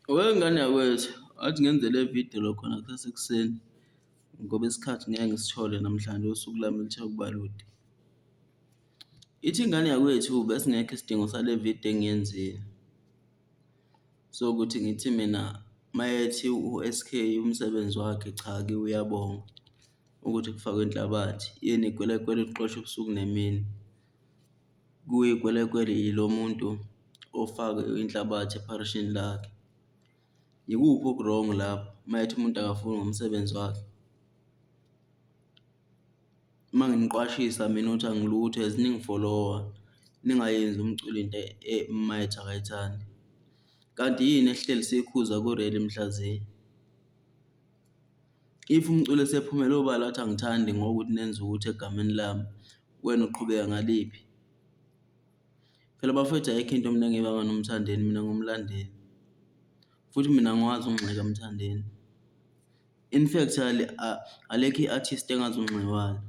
Wengane yakwethu, athi ngenze le vidiyo lo khona kusasekuseni ngoba isikhathi ngeke ngisithole namhlanje, usuku lami lithe ukuba lude. Ithi ingane yakwethu besingekho isidingo sale vidiyo engiyenzile sokuthi ngithi mina mayethi u-S_K umsebenzi wakhe cha-ke uyabonga ukuthi kufakwe inhlabathi, yena igwelekwele ulixosha ubusuku nemini. Kuyigwelekwele ilo muntu ofake inhlabathi epharishini lakhe. Ikuphi oku-wrong lapho uma ethi umuntu akafuni ngomsebenzi wakhe? Uma nginiqwashisa mina ukuthi angilutho as ningifolowa ningayenzi umculo into uma ethi akayithandi. Kanti yini esihleli siyikhuza ku-radio mhlaziyi? If umculo esephumele obala wathi angithandi ngokuthi nenze ukuthi egameni lami, wena uqhubeka ngaliphi? Phela bafowethu ayikho into mina engiyibanga noMthandeni mina ngumlandeli. Futhi mina angikwazi ukungxeka Mthandeni. In fact alikho i-artist engazi ungxewala.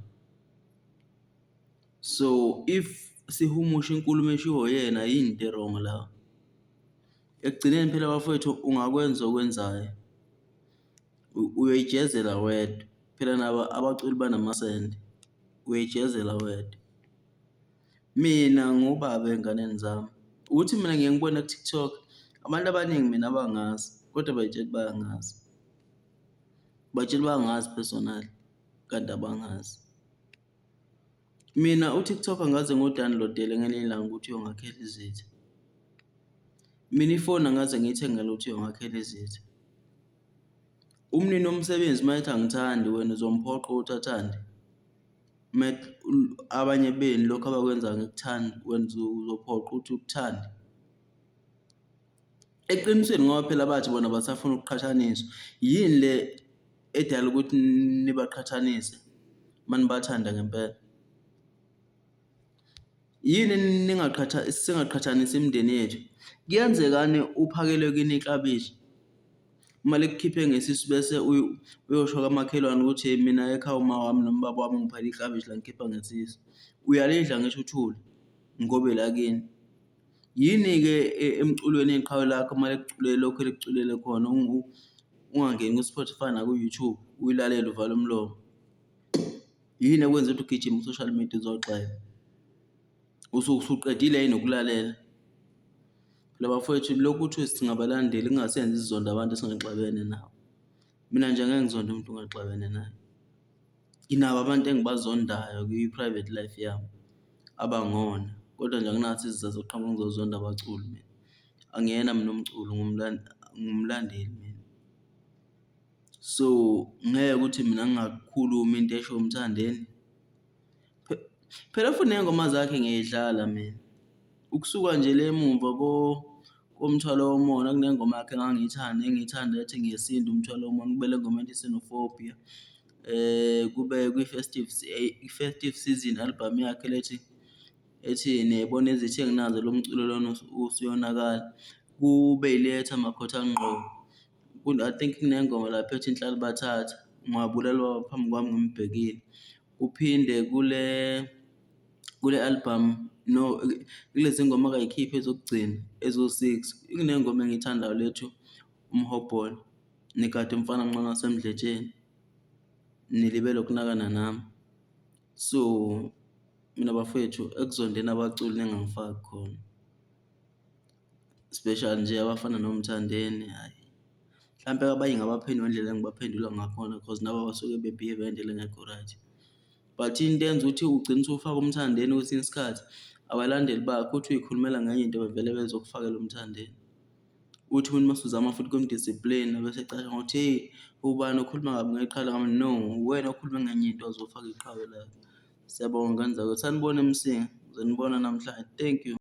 So if sihumusha inkulumo eshiwo uyena yini into e-wrong la? Ekugcineni phela bafowethu ungakwenza okwenzayo uyoyijezela wedwa. Phela nabo abaculi banamasende, uyoyijezela wedwa. Mina ngiwubaba ey'nganeni zami. Ukuthi mina ngiye ngibone ku-TikTok, abantu abaningi mina abangazi kodwa bay'tshela ukuthi bayangazi. Batshela bangazi personally, kanti abangazi. Mina u-TikTok angikaze ngiwu-download-ele ngelinye ilanga ukuthi uyongakhela izitha. Mina ifoni angikaze ngiyithengele ukuthi iyongakhela izitha. Umnini womsebenzi uma ethi angithandi wena uzomphoqa ukuthi athande? Uma abanye benu lokhu abakwenzayo angikuthandi, wena uzophoqa ukuthi ukuthande? Eqinisweni ngoba phela bathi bona basafuna ukuqhathaniswa, yini le edala ukuthi nibaqhathanise uma nibathanda ngempela? Yini ningaqhatha singaqhathanisi imindeni yethu? Kuyenzekani uphakelwe kini iklabishi uma likukhiphe ngesisu bese uyosho kamakhelwane ukuthi mina ekhaya uma wami noma ubaba wami ungiphakele iklabishi langikhipha ngesisu. Uyalidla ngisho uthule ngoba elakini. Yini-ke emculweni iqhawe lakho uma likuculele lokhu elikuculele khona ungangeni ku-Spotify naku-YouTube uyilalele uvale umlomo? Yini ekwenza ukuthi ugijime ku-social media uzogxeka? Usuke usuqedile yini ukulalela? Phela bafowethu lokhu kuthiwe singabalandeli kungasenzi sizonde abantu esingaxabene nabo. Mina nje angeke ngizonde umuntu engingaxabene naye. Nginabo abantu engibazondayo kwi-private life yami abangona, kodwa nje anginaso isizathu sokuqhamuka ngizozonda abaculi mina. Angiyena mina umculi ngumlandeli mina. So, ngeke ukuthi mina ngingakhulumi into eshiwo uMthandeni. Phela futhi ney'ngoma zakhe ngiyayidlala mina. Ukusuka nje le emumva koMthwalo Womona kunengoma yakhe engangiyithanda engiyithanda ethi Ngiyesinda Umthwalo Womona, kube le ngoma ethi Xenophobia. Kube kwi-festive i-festive season album yakhe le ethi ethi niyayibona izitha enginazo lo mculo lona usuyonakala. Kube yile ethi Amakhotha Ngqo. I think kunengoma lapha ethi Inhlalibathatha, ungabulala phambi kwami ngimbhekile. Kuphinde kule kule album no kulezi ngoma akay'khiphi ezokugcina eziwu-six, kunengoma engiyithandayo le ethi Umhobholo, nigade umfana omncane waseMdletsheni, nilibele ukunakana nami. So, mina bafowethu ekuzondeni abaculi ningangifaki khona. Especially nje abafana noMthandeni hhayi. Mhlampe abanye ngingabaphendula ngendlela engibaphendula ngakhona cause nabo basuke be-behave-a ngendlela engekho right. But into eyenza ukuthi ugcine usufaka uMthandeni kwesinye isikhathi abalandeli bakhe uthi uy'khulumela ngenye into bevele bezokufakela uMthandeni. Uthi umuntu mase uzama futhi ukum-discipline-a bese ecasha ngokuthi hheyi ubani okhuluma kabi ngeqhawe lami. No, uwena okhulume ngenye into wazofaka iqhawe lakhe. Siyabonga ngane zakwethu, sanibona eMsinga, ngizonibona namhlanje, thank you.